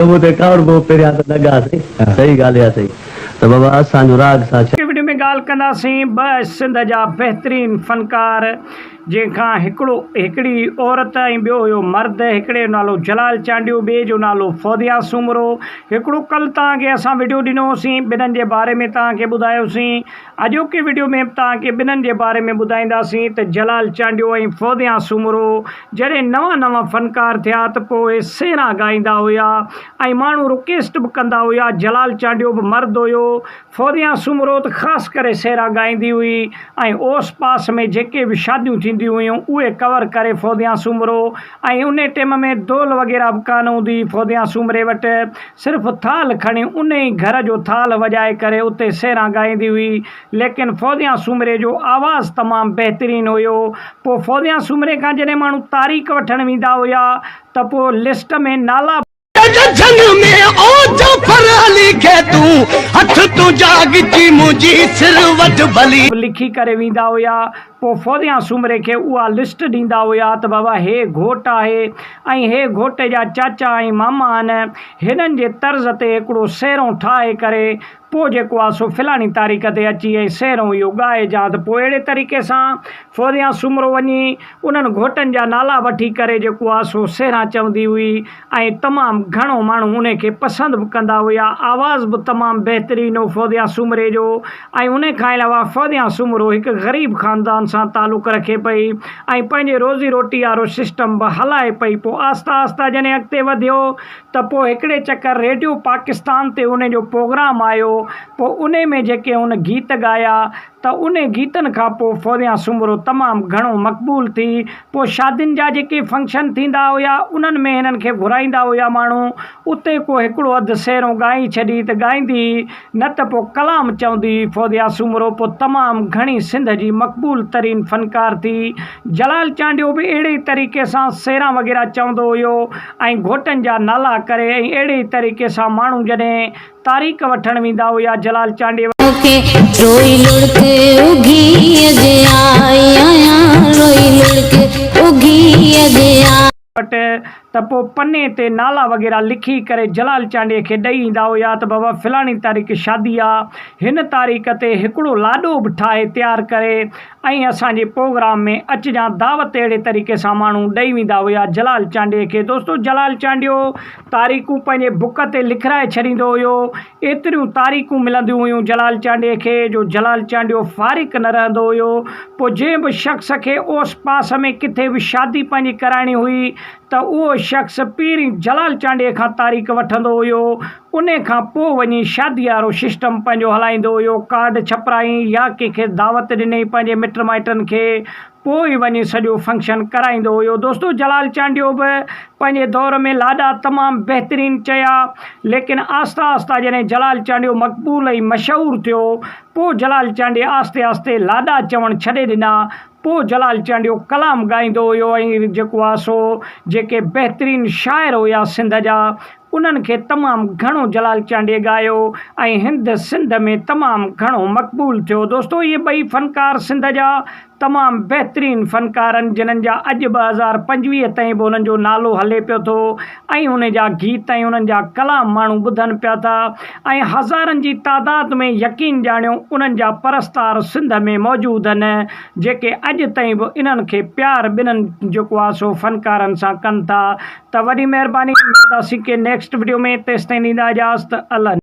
مون تي ڪاوڙ به پهريان ته نه ڳاء سائين صحيح ڳالهه اها سائين ته بابا اسان جو راڳ سان ڇا. وڊيو ۾ ڳالهه ڪنداسين ٻه سنڌ جا بهترين فنڪار جنهن کان هڪڙو هڪڙي عورت ۽ ٻيو هيو مرد هڪڙي جو نالو جلال چانڊيو ٻئي جو نالو فوزيا سومرو هڪڙو ڪل توهان کي اسان وڊيو ڏنو هوسين ٻنهن جي باري ۾ توهان کي ٻڌايوسين اڄوڪي وڊيو ۾ به توهان کي ٻنهن جي باري ۾ ٻڌائينداسين ته جلال چانڊيو ۽ فوزيا سومرو جڏهن نوان نوان فنڪار ٿيا ته پوء اهي سهرا ڳائيندا هيا ۽ ماڻهو رڪيسٽ به ڪندا هيا جلال چانڊيو به مرد هيو فوزيا سومرو ته خاص ڪري سهرا ڳائيندي هئي ۽ اوس پاس ۾ جيڪي به شاديون ٿينديون هيون اهي ڪور ڪري فوزيا سومرو ۽ انهي ٽيم ۾ دول وغيره به ڪانه هوندي هئي فوزيا سومري وٽ صرف ٿالهه کڻي ان ئي گهر جو ٿالهه وڄائي ڪري اتي سهران ڳائيندي هئي ليڪن فوزيا سومري جو آواز تمام بهترين هيو پوء فوزيا سومري کان جڏهن ماڻهو تاريخ وٺڻ ويندا هيا ته پوء لسٽ ۾ نالا جهنگ ۾ او جعفر علي کي تون هٿ تنهنجا ڳچي منهنجي سر وڍ ڀلي. لکي ڪري ويندا هيا پوء فوزيا سومري کي اها لسٽ ڏيندا هيا ته بابا هي گهوٽ آهي ۽ هي گهوٽ جا چاچا ۽ ماما آهن هنن جي طرز تي هڪڙو سهرو ٺاهي ڪري پوء جيڪو آهي سو فلاڻي تاريخ تي اچي ۽ سهرو اهو ڳائجان ته پوء اهڙي طريقي سان فوزيا سومرو وڃي انهن گهوٽن جا نالا وٺي ڪري جيڪو آهي سو سهرا چوندي هئي ۽ تمام گهڻو ماڻهو انهي کي پسند به ڪندا هيا آواز به تمام بهترين هو فوزيا سومري جو ۽ انهي کان علاوه فوزيا سومرو هڪ غريب خاندان سان تعلق رکي پئي ۽ پنهنجي روزي روٽي وارو سسٽم به هلائي پئي پوء آهسته آهسته جڏهن اڳتي وڌيو ته پوء هڪڙي چڪر ريڊيو پاڪستان تي انهي جو پروگرام آيو پوء انهي ۾ جيڪي هن گيت ڳايا ته انهي گيتن کان پوء فوزيا سومرو تمام گهڻو مقبول ٿي. پوء شادين جا جيڪي فنڪشن ٿيندا هيا، انهن ۾ هنن کي گهرائيندا هيا ماڻهو. اتي ڪو هڪڙو اڌ سهرو ڳائي ڇڏي ته ڳائيندي هئي، نه ته پوء ڪلام چوندي هئي. فوزيا سومرو پوء تمام گهڻي سنڌ جي مقبول ترين فنڪار ٿي. جلال چانڊيو به اهڙي ئي طريقي سان سهرا وغيره چوندو هيو ۽ گهوٽن جا نالا ڪري ۽ اهڙي ئي طريقي سان ماڻهو جڏهن تاريخ وٺڻ ويندا هيا جلال چانڊيي وٽ. مونکي روئي لڙڪ اگهي اڄ آئي آهيان روئي لڙڪ اگهي اڄ آئي. وٽ ته پوء پني تي نالا وغيره لکي ڪري جلال چانڊيي کي ڏئي ايندا هيا ته بابا فلاڻي تاريخ شادي آ هن تاريخ تي هڪڙو لاڏو به ٺاهي تيار ڪري ۽ اسان جي پروگرام ۾ اچجان دعوت اهڙي طريقي سان ماڻهو ڏئي ويندا هيا جلال چانڊيي کي دوستو جلال چانڊيو تاريخون پنهنجي بڪ تي لکرائي ڇڏيندو هيو ايتريون تاريخون ملنديون هيون جلال چانڊيي کي جو جلال چانڊيو فارغ نه رهندو هيو پوء جنهن به شخص کي اوس پاس ۾ ڪٿي به شادي پنهنجي ڪرائڻي هئي ته اهو شخص پهرين جلال چانڊيي کان تاريخ وٺندو هيو انهي کان پوء وڃي شادي وارو سسٽم پنهنجو هلائيندو هيو، ڪارڊ ڇپرائين يا ڪنهن کي دعوت ڏنئي پنهنجي مٽ مائٽن کي پوء ئي وڃي سڄو فنڪشن ڪرائيندو هيو. دوستو جلال چانڊيو به پنهنجي دور ۾ لاڏا تمام بهترين چيا ليڪن آهسته آهسته جڏهن جلال چانڊيو مقبول ۽ مشهور ٿيو پوء جلال چانڊيي آهستي آهستي لاڏا چوڻ ڇڏي ڏنا پوء جلال چانڊيو ڪلام ڳائيندو هيو ۽ جيڪو آ سو جيڪي بهترين شاعر هيا سنڌ جا انهن کي تمام گهڻو جلال چانڊيي ڳايو ۽ هند سنڌ ۾ تمام گهڻو مقبول ٿيو دوستو اهي ٻئي فنڪار سنڌ جا تمام بهترين فنڪار آهن جنن جا اڄ 2025 تائين به انهن جو نالو هلي پيو ٿو ۽ انهن جا گيت ۽ انهن جا ڪلام ماڻهو ٻڌن پيا ٿا ۽ هزارن جي تعداد ۾ يقين ڄاڻيو انهن جا پرستار سنڌ ۾ موجود آهن جيڪي اڄ تائين به انهن کي پيار ٻنهن جيڪو آهي سو فنڪارن سان ڪن ٿا ته وڏي مهرباني ملنداسين ڪي نيڪسٽ وڊيو ۾ تيستائين ڏيندا اجازت الله.